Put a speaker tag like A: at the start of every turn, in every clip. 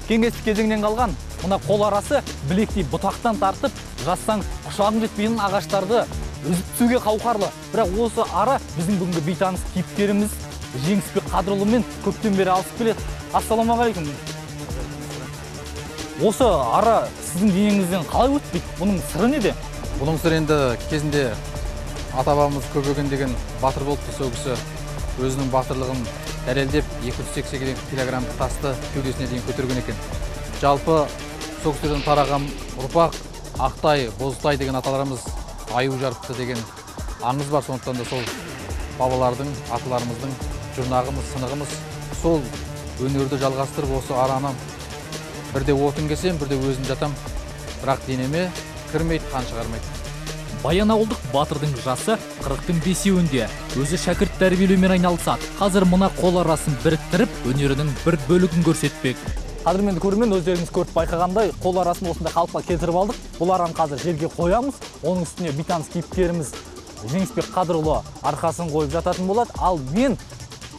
A: Кеңестік кезеңнен қалған мына қол арасы білектей бұтақтан тартып, жазсаң құшағың жетпейтін ағаштарды үзіп түсуге қауқарлы. Бірақ осы ара біздің бүгінгі бейтаныс кейіпкеріміз Жеңісбек Қадырұлымен көптен бері алысып келеді. Ассалаумағалейкум. Осы ара сіздің денеңізден қалай өтпейді? Бұның сыры неде?
B: Бұның сыры енді кезінде ата-бабамыз Көбеген деген батыр болыпты. Сол кісі өзінің батырлығын дәлелдеп 280 килограмм тасты кеудесіне дейін көтерген екен. Жалпы сол кісілерден тараған ұрпақ Ақтай, Бозтай деген аталарымыз аю жарыпты деген аңыз бар. Сондықтан да сол бабалардың, аталарымыздың жұрнағымыз, сынығымыз, сол өнерді жалғастырып осы араны бірде отын кесем, бірде өзім жатам, бірақ денеме кірмейді, қан шығармайды.
A: Баянауылдық батырдың жасы 40-тың бесеуінде. Өзі шәкірт тәрбиелеумен айналысады. Қазір мына қол арасын біріктіріп, өнерінің бір бөлігін көрсетпек. Қадірменді көрермен, өздеріңіз көріп байқағандай, қол арасын осындай қалыпқа келтіріп алдық. Бұл араны қазір жерге қоямыз. Оның үстіне бейтаныс кейіпкеріміз Жеңісбек Қадырұлы арқасын қойып жататын болады. Ал мен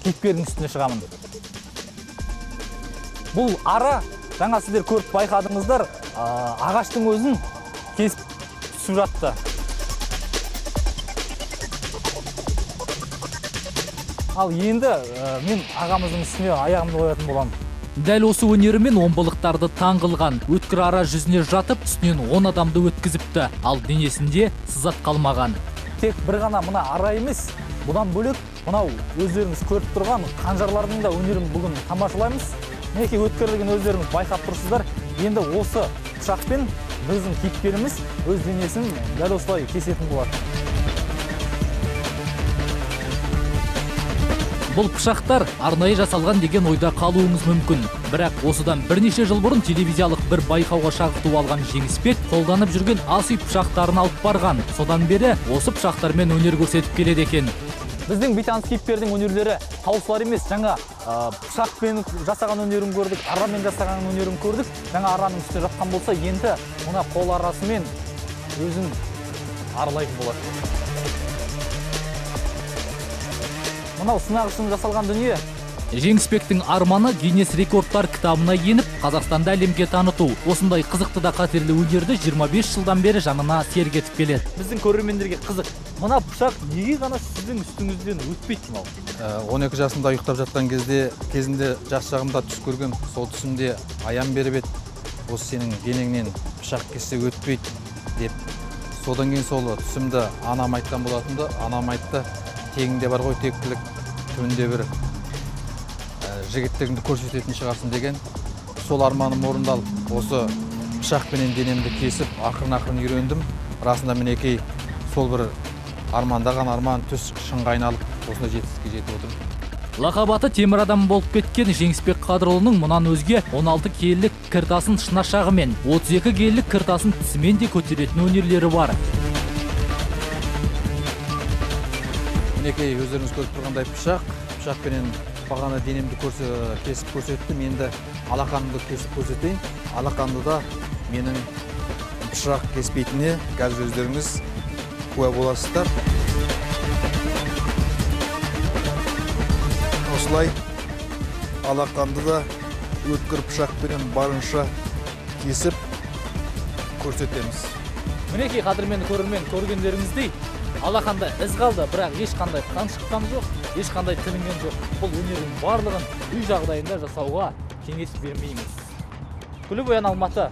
A: кейіпкердің үстіне шығамын. Бұл ара, жаңа сіздер көріп байқадыңыздар, ағаштың өзін кесіп түсіп жатты. Ал енді мен ағамыздың үстіне аяғымды қоятын боламын.
C: Дәл осы өнерімен омбылықтарды таң қылған. Өткір ара жүзіне жатып, үстінен 10 адамды өткізіпті. Ал денесінде сызат қалмаған.
A: Тек бір ғана мына ара емес, бұдан бөлек мынау өздеріңіз көріп тұрған қанжарлардың да өнерін бүгін тамашалаймыз. Мінекей өткірлігін өздеріңіз байқап тұрсыздар. Енді осы пышақпен біздің кейіпкеріміз өз денесін дәл осылай кесетін болады.
C: Бұл пышақтар арнайы жасалған деген ойда қалуыңыз мүмкін. Бірақ осыдан бірнеше жыл бұрын телевизиялық бір байқауға шақырту алған Жеңісбек қолданып жүрген ас үй пышақтарын алып барған. Содан бері осы пышақтармен өнер көрсетіп келеді екен.
A: Біздің бейтаныс кейіпкердің өнерлері таусылар емес. Жаңа пышақпен жасаған өнерін көрдік, арамен жасаған өнерін көрдік. Жаңа араның үстіне жатқан болса, енді мына қол арасымен өзін аралайтын болады. Мынау сынақ үшін жасалған дүние.
C: Жеңісбектің арманы Гиннес рекордтар кітабына еніп, Қазақстанды әлемге таныту. Осындай қызықты да қатерлі өнерді 25 жылдан бері жанына серік етіп келеді.
A: Біздің көрермендерге қызық. Мына пышақ неге ғана сіздің үстіңізден өтпейді мынау?
B: 12 жасымда ұйықтап жатқан кезде, кезінде жас шағымда түс көргем. Сол түсімде аян беріп еді. Осы сенің денеңнен пышақ кессе өтпейді деп. Содан кейін сол түсімді анам айтқан болатынды. Анам айтты, тегінде бар ғой тектілік, түбінде бір жігіттігіңді көрсететін шығарсың деген. Сол арманым орындалып, осы пышақпенен денемді кесіп, ақырын-ақырын үйрендім. Расында мінекей сол бір армандаған арман түс шынға айналып, осындай жетістікке жетіп отырмын.
C: Лақап аты темір адам болып кеткен Жеңісбек Қадырұлының мұнан өзге 16 келілік кіртасын шынашағымен, 32 келілік кіртасын тісімен де көтеретін өнерлері бар.
B: Мінекей өздеріңіз көріп тұрғандай пышақ, пышақпенен бағана денемді кесіп көрсеттім, енді алақанымды кесіп көрсетейін. Алақанды да менің пышақ кеспейтініне қазір өздеріңіз куә боласыздар. Осылай алақанды да өткір пышақпенен барынша кесіп көрсетеміз.
A: Мінекей қадірменді көрермен, көргендеріңіздей алақанда із қалды, бірақ ешқандай қан шыққан жоқ, ешқандай тілінген жоқ. Бұл өнердің барлығын үй жағдайында жасауға кеңес бермейміз. Күлі Боян, Алматы,